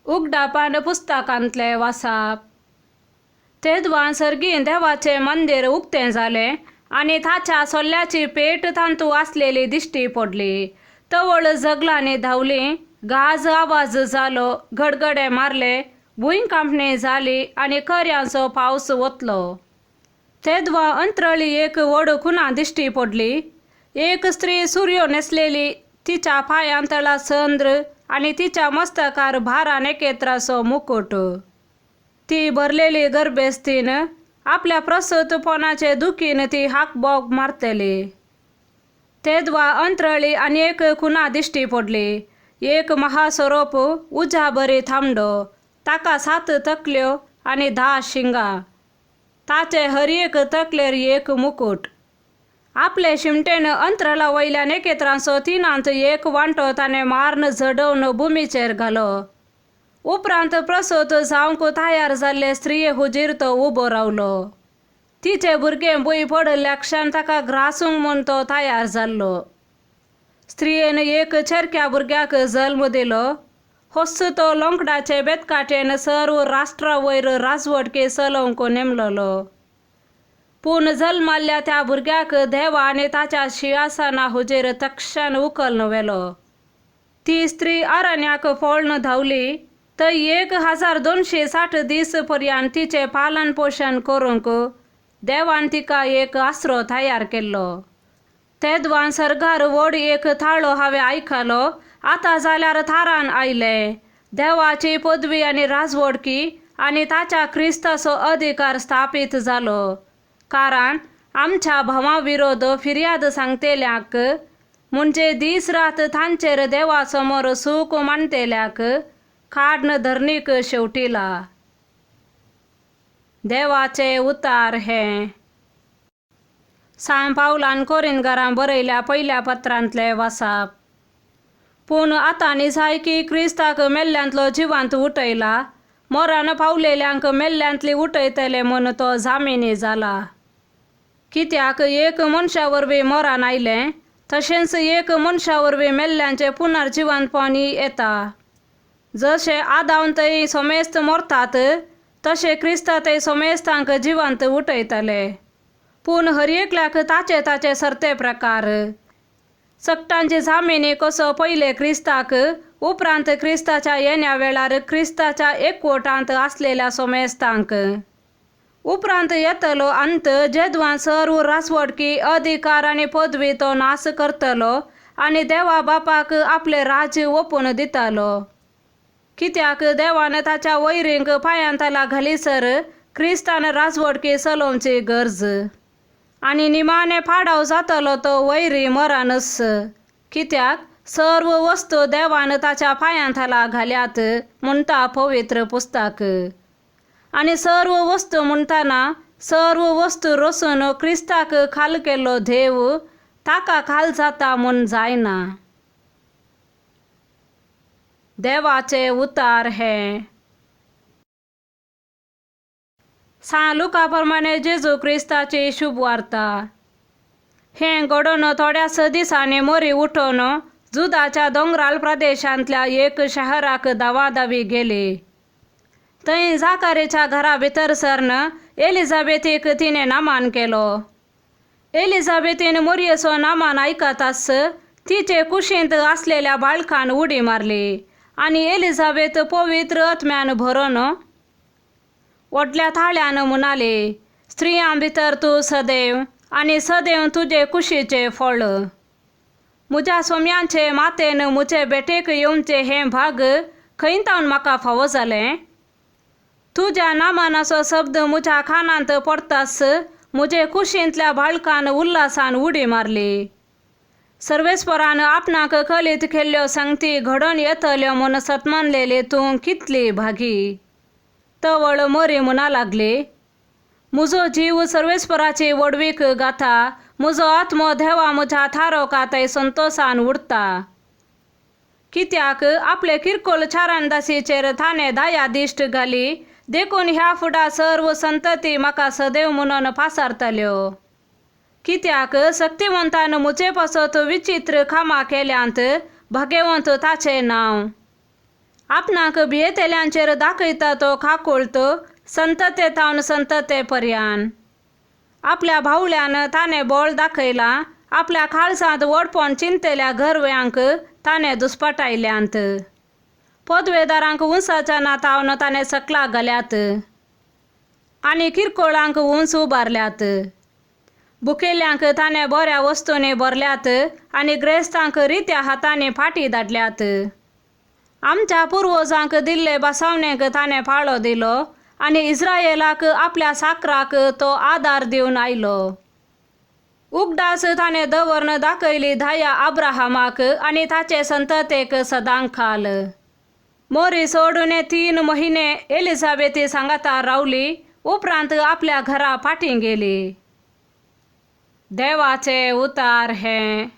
उगडापान पुस्तकांतलें वाचप. तेदवान सर्गीन देवाचें मंदीर उक्तें जालें आनी ताच्या सोल्ल्याची पेट तांतू आसलेली दिश्टी पडली. तवळ जगलांनी धांवली, गाज आवाज जालो, गडगडे मारले, भूंयकांपणी जाली आनी करयांचो पावस वतलो. तेदवा अंत्रळी एक व्हड खुणा दिश्टी पडली. एक स्त्री सुर्यो न्हेसलेली, तिच्या पांयांतळा चंद्र आनी तिच्या मस्तकार भारान एकेत्राचो मुकुट. ती भरलेली गर्भेस्तीन आपल्या प्रसूतपणाचे दुखीन ती हाक बोग मारतली. तेदवा अंत्रळी आनी एक खुणा दिश्टी पडली. एक महासरोप उज्या बरी थांबडो, ताका 7 तकल्यो आनी 10 शिंगां, ताचे हर एक तकलेर एक मुकुट. आपले शिमटेन अंत्रळा वयल्या नखेत्रांचो 1/3 वांटो ताणें मारून झडोवन भुमीचेर घालो. उपरांत प्रसूत जावंक तयार जाल्ले स्त्रिये हुजीर तो उबो रावलो. तिचे भुरगें भूंय पडिल्ल्या क्षण ताका ग्रासूंक म्हूण तो तयार जाल्लो. स्त्रियेन एक चेरक्या भुरग्याक जल्म दिलो. होच तो लोंकडाचे बेतकाटेन सर्व राष्ट्रा वयर राजवटके चलोवंक नेमलोलो. पूण जल्माल्ल्या त्या भुरग्याक देवा आनी ताच्या शिंवासना हुजीर तक्षण उखलून व्हेलो. ती स्त्री अरण्याक पळून धांवली थंय 1260 दीस पर्यंत तिचें पालन पोशण करूंक देवान तिका एक आसरो तयार केल्लो. तेदवान सर्गार व्हड एक थाळो हांवें आयकलो, आतां जाल्यार थारान आयलें. देवाची पदवी आनी राजवटकी आनी ताच्या क्रिस्ताचो अधिकार स्थापीत जालो. कारण आमच्या भावां विरोध फिर्याद सांगतेल्याक म्हणजे दीस रात तांचेर देवा समोर सूख मांडटेल्याक काड्न धरणीक शेवटिला. देवाचे उतार हें. सांत पावलान कोरिंदगारां बरयल्या पयल्या पत्रांतलें वाचप. पूण आतां निजाय की क्रिस्ताक मेल्ल्यांतलो जिवांत उठयला, मोरान पावलेल्यांक मेल्ल्यांतली उठयतले म्हूण तो जामिनी जाला. कित्याक एक मनशा वरवीं मोरान आयलें, तशेंच एक मनशा वरवीं मेल्ल्यांचें पुनर्जिवंतपणूय येता. जशें आदावन थंय सोमेस्त मरतात, तशें क्रिस्ता थंय सोमेस्तांक जिवंत उठयतले. पूण हर एकल्याक ताचे ताचे सरते प्रकार. सगटांची जामिनी कसो पयले क्रिस्ताक, उपरांत क्रिस्ताच्या येण्या वेळार क्रिस्ताच्या एकवटांत आसलेल्या सोमेस्तांक. उपरांत येतलो अंत जेदवान सर्व राजवटकी अधिकार आनी पदवी तो नाश करतलो आनी देवा बापाक आपलें राज्य ओपून दितालो. कित्याक देवान ताच्या वैरींक पांयांतला घालीसर क्रिस्तान राजवटकी चलोवची गरज. आनी निमाणें पाडाव जातलो तो वैरी मरानच. कित्याक सर्व वस्तू देवान ताच्या पांयांतला घाल्यात म्हणटा पवित्र पुस्तक. आनी सर्व वस्तू म्हणटना सर्व वस्तू रचून क्रिस्ताक खाल केल्लो देव ताका खाल जाता म्हूण जायना. देवाचे उतार हें. सांत लुका प्रमाणे जेजू क्रिस्ताची शुभ वार्ता. हें घडोवन थोड्याच दिसांनी मोरी उठोवन जुदाच्या दोंगराळ प्रदेशांतल्या एक शहराक धांवाधांवी गेली. थंय जाकारीच्या घरा भितर सरन एलिझाबेथीक तिणें नामान केलो. एलिझाबेथीन मोरयेचो नामान आयकताच तिचे कुशींत आसलेल्या बाळकान उडी मारली आनी एलिझाबेथ पवित्र आत्म्यान भरून व्हडल्या ताळ्यान म्हणाली, स्त्रियां भितर तूं सदैव आनी सदैव तुजे कुशीचें फळ. म्हज्या सोम्यांचे मातेन म्हजे भेटेक येवचें हें भाग खंय तावन म्हाका फावो जालें? तुज्या नामानाचो शब्द म्हज्या कानांत पडटाच म्हजे कुशींतल्या बाळकान उल्हासान उडी मारली. सर्वेस्परान आपणाक कलीत केल्ल्यो संगती घडोवन येतल्यो म्हूण सतमानलेली तूं कितली भागी. तवळ मरी म्हणा लागली, म्हजो जीव सर्वेस्पराची व्हडवीक गाता, म्हजो आत्मो देवा म्हज्या थारोका थंय संतोसान उरता. कित्याक आपले किरकोळ चारांदासीचेर ताणें दया दिश्ट घाली, देखून ह्या फुडा सर्व संतती म्हाका सदैव म्हणून पासारतल्यो. कित्याक शक्तिवंतान म्हजे पासत विचित्र कामां केल्यांत, भाग्यवंत ताचें नांव. आपणाक भियेतेल्यांचेर दाखयता तो काकुळट संतते थावन संतते पर्यान. आपल्या भावल्यान ताणें बळ दाखयलां, आपल्या काळजांत व्हडपण चिंतल्या घरव्यांक ताणें दुस्पटायल्यांत. पदवेदारांक उंचाच्या नातावन ताणें सकला घाल्यात आनी किरकोळांक उंच उबारल्यात. भुकेल्ल्यांक ताणें बऱ्या वस्तूंनी भरल्यात आनी ग्रेस्तांक रित्या हातांनी फाटीं धाडल्यात. आमच्या पुर्वजांक दिल्ले बसावणेक ताणें पाळो दिलो आनी इस्रायलाक आपल्या साकराक तो आदार दिवन आयलो. उगडास ताणें दवरन दाखयली धाया अब्राहमाक आनी ताचे संततेक सदांक खाल. मोरी सोडून 3 म्हयने एलिझाबेथी सांगाता रावली, उपरांत आपल्या घरा फाटीं गेली. देवाचे उतार हें.